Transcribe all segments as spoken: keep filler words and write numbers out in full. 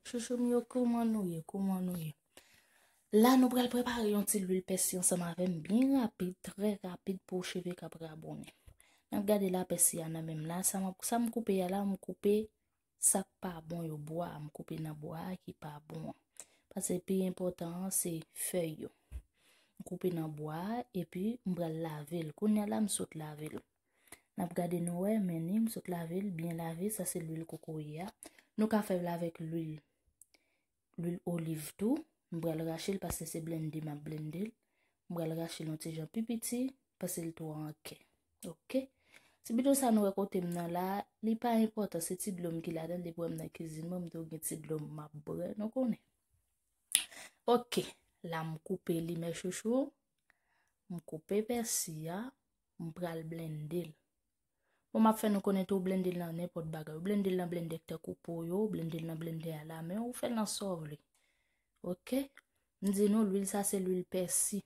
Chouchou m yo, kouman nou ye? Kouman nou ye? La, nou pral prepare yon ti lwil pèsi ansanm avè m, byen rapid, trè rapid pou cheve k ap rabonnen. N ap gade la, pèsi a nan men m la, sa m, sa m koupe a la, m koupe sa k pa bon yo, bwa, m koupe nan bwa a ki pa bon an. Paske pi enpòtan an, se fèy yo. M koupe nan bwa a, epi m pral lave l. Kounye a la, m sot lave l. N ap gade nou wè, men ni, m sot lave l, byen lave, sa se lwil kokoye a. Nou ka fè l avèk lwil, lwil oliv tou. M pral rache l paske se blende m ap blende l. M pral rache l yon ti jan pi piti, paske l twò an kè. Oke? Ti bidon sa nou wè kote m nan la, li pa enpòtan, se ti dlo m ki ladan l, depi w wè m nan kizin mwen, m tou gen ti dlo m m ap bwè, nou konnen. Oke, la m koupe li, mè chouchou. M koupe pèsi a, m pral blende l. Bon, m ap fè nou konnen tou, blende l nan nenpòt bagay. Ou blende l nan blendè tankou po yo, ou blende l nan blendè a lamen, ou fè l nan sa w vle. Oke? M di nou, lwil sa se lwil pèsi.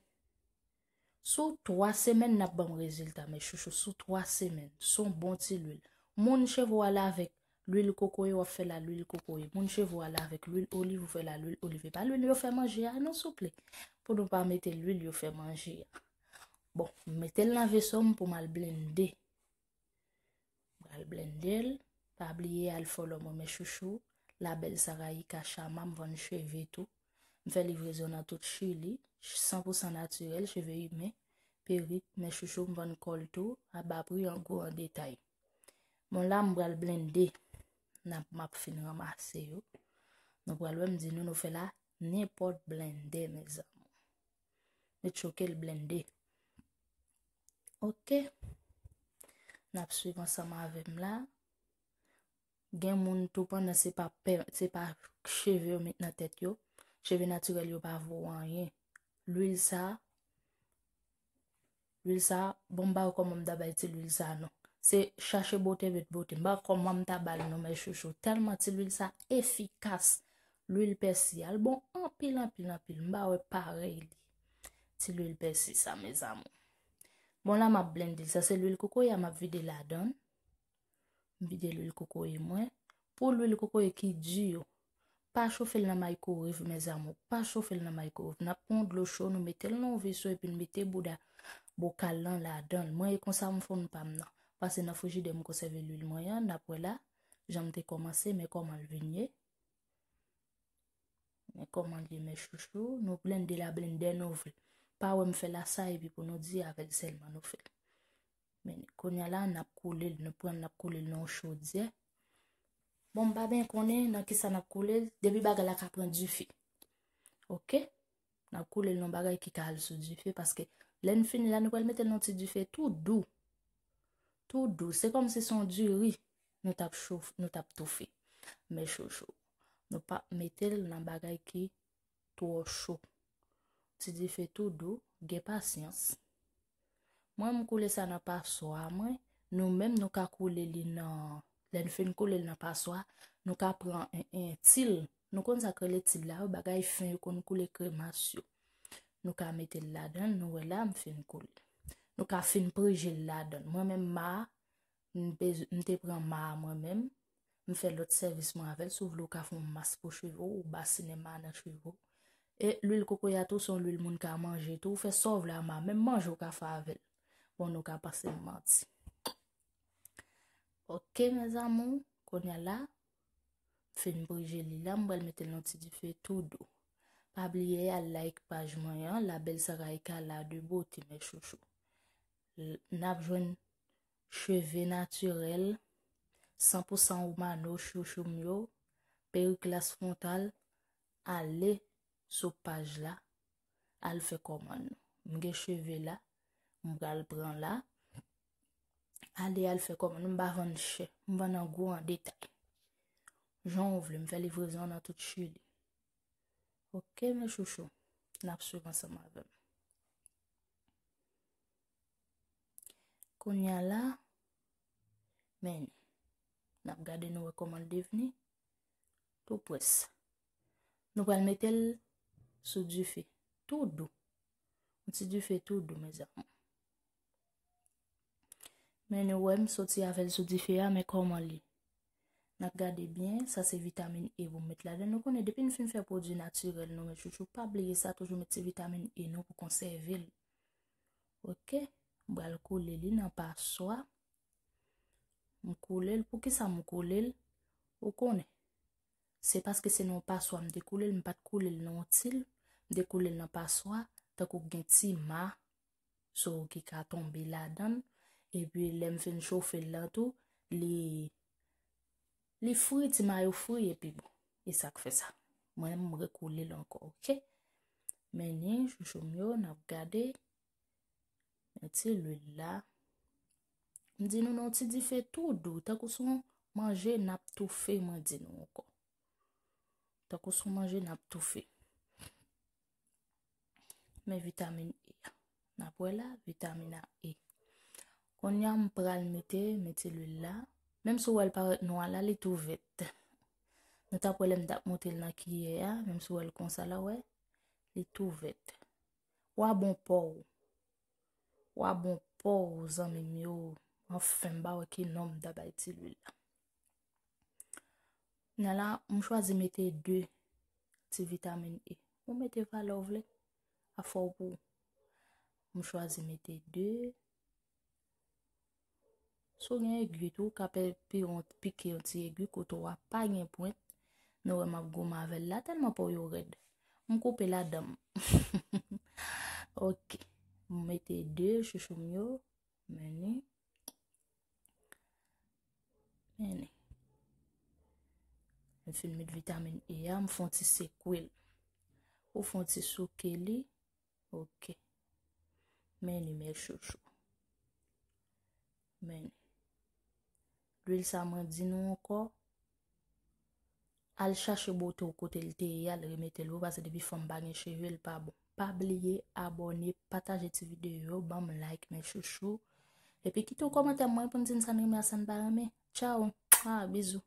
Sou twa semèn, n ap ban m rezilta, mè chouchou. Sou twa semèn, se yon bon ti lwil. Moun cheve w ale avèk lwil kokoye, w ap fè l a lwil kokoye. Moun cheve w ale avèk lwil oliv, ou fè l a lwil oliv. E pa lwil yo fè manje a, non, souple. Pou nou pa mete lwil yo fè manje a. Bon, m mete l nan veso m pou m al blende. M pral blende l. Pa bliye al follow mwen, mè chouchou. La Belle Saraïca Chama, m vann cheve tou. M fè livrezon nan tout Chili, san pou san natirèl, cheve imen, perik, mè chouchou, m vann kòl tou, a ba pri, an gwo, an detay. Bon, la, m pral blende. N ap, m ap fin ranmase yo. Nou pral wè, m di nou, nou fè l a nenpòt blendè, mezanmi. Met choke l blende. Oke. N ap swiv ansanm avè m la. Gen moun tou pandan se pa pè, se pa cheve yo met nan tèt yo. Cheve natirèl yo pa vo anyen. Lwil sa, lwil sa, bon, m pa wè kòman m ta bay ti lwil sa non. Se chache bote met bote. M pa wè kòman m ta ba l non, mè chouchou. Tèlman ti lwil sa efikas. Lwil pèsi a, l bon anpil, anpil, anpil. M pa wè parèy li. Ti lwil pèsi sa, mezanmi. Bon, la, m ap blende l. Sa se lwil kokoye a, m ap vide ladan l. M vide lwil kokoye mwen. Pou lwil kokoye ki di yo, pa chofe l nan maykowèv, mezanmi. Pa chofe l nan maykowèv. N ap pran dlo cho, nou mete l nan yon veso epi n mete bouda bokal lan ladan l. Mwen, e konsa m fè pa m nan. Pase nan frijidè, m konsève lwil mwen an. N ap wè la, jan m te kòmanse, men kòman l vin ye. Men kòman l ye, mè chouchou. Nou blende la blendè nou vle. Pa wè m fè l a sa epi pou nou di avè l sèlman nou fè l. Men kounye a la, n ap koule l. Nou pran l, n ap koule l nan yon chodyè. Bon, m pa byen konnen nan kisa n ap koule l, depi bagay la ka pran dife. Oke? N ap koule l nan bagay ki ka al sou dife, paske lè n fini la, nou pral mete l nan ti dife tou dou. Tou dou. Se kòmsi se yon diri nou t ap chof-, nou t ap toufe. Men chouchou. Nou pa mete l nan bagay ki twò cho. Ti dife tou dou, gen pasyans. Mwen, m koule sa nan paswa mwen. Nou menm, nou ka koule li nan, lè n fin koule l nan paswa, nou ka pran en, en til. Nou konn sa k rele til la, wi, bagay fen yo konn koule kremas yo. Nou ka mete l ladan l, nou wè la, m fin koule. Nou ka fin preje l ladan l. Mwen menm, ma, m bez-, m te pran ma a mwen menm, m fè lòt sèvis mwen avè l. Si w vle, w ka fè yon mas pou cheve w, ou basinen ma nan cheve w. E lwil kokoye a tou, se yon lwil moun ka manje tou. Ou fè sa w vle a ma, menm manje w ka fè avè l. Bon, nou ka panse m manti. Oke, mes amours, kounye a la, fin preje li la, m pral mete l nan ti dife tou dou. Pa bliye al like paj mwen an, La Belle Saraïca la de beauté, mes chouchous. L-, n ap jwenn cheve natirèl, san pou san Romano, chouchou m yo, perik Las Frontal, ale sou paj la, al fè kòmann nou. M gen cheve la, m pral pran la. Ale al fè kòmann nou, m pa vann chè, m vann an gwo, an detay. Jan w vle, m fè livrezon an nan tout Chili. Oke, mes chouchous, n ap swiv ansanm avè m. Kounye a la, men, n ap gade nou wè kòman l devni. Tou près. Nou pral mete l sou dife. Tou dou. Yon ti dife tou dou, mes amours. Men nou wè m soti avè l sou dife a, men kòman li. N ap gade byen, sa se vitamin E pou m met ladan. Nou konnen, depi n fin fè pwodui natirèl nou, men chouchou, pa bliye sa, toujou met ti vitamin E nou pou konsève l. Ok? M pral koule li nan paswa. M koule l. Poukisa m koule l? Ou konnen. Se paske se nan yon paswa m te koule l, m pa t koule l nan yon til, m te koule l nan paswa, tankou gen ti ma, so ki ka tonbe ladan l. Epi lè m fin chofe l lan tou, li, li fri, ti ma yo fri, epi bon, e sa k fè sa. Mwen, m rekoule l ankò, ok? Men ni, chouchou m yo, n ap gade. Men ti lwil la. M di nou nan yon ti dife tou dou, tankou se yon manje n ap toufe, mwen di nou ankò. Tankou se yon manje n ap toufe. Men vitamin E a. N ap wè la, vitamin A, E. Kounye a, m pral mete, mete lwil la. Menm si w wè l parèt nwa la, li tou vèt. Nou t ap wè lè m t ap monte l nan kiyè a, menm si w wè l konsa la, wè, li tou vèt. Wa bon pa w. Wa bon pa w, zanmi m yo. Anfen, m pa wè ki non m ta bay ti lwil la. Nan la, m chwazi mete de ti vitamin E. Ou mete valè w vle, afè w pou ou. M chwazi mete de. Si w gen egi tou, w ka pè-, pi-, pike yon ti egi kote w a pa gen pwent. Nou wè m ap goumen avè l la, tèlman pa w yo rèd. M koupe ladan m. Ok. M mete de chouchou m yo. Men ni. Men ni. M fin met vitamin E a, m fè yon ti sekwe l. Ou fè yon ti souke li. Ok. Men ni, men chouchou. Men ni. Lwil sa mwen di nou ankò. Al chache bote w kote l te ye, al remete l pou, paske depi fanm pa gen cheve, l pa bon. Pa bliye abòne, pataje ti videyo yo, ban m like, men chouchou. Epi kite yon kòmantè mwen pou n di m sa n renmen ak sa n pa renmen. Tchaw. Ah, bizou.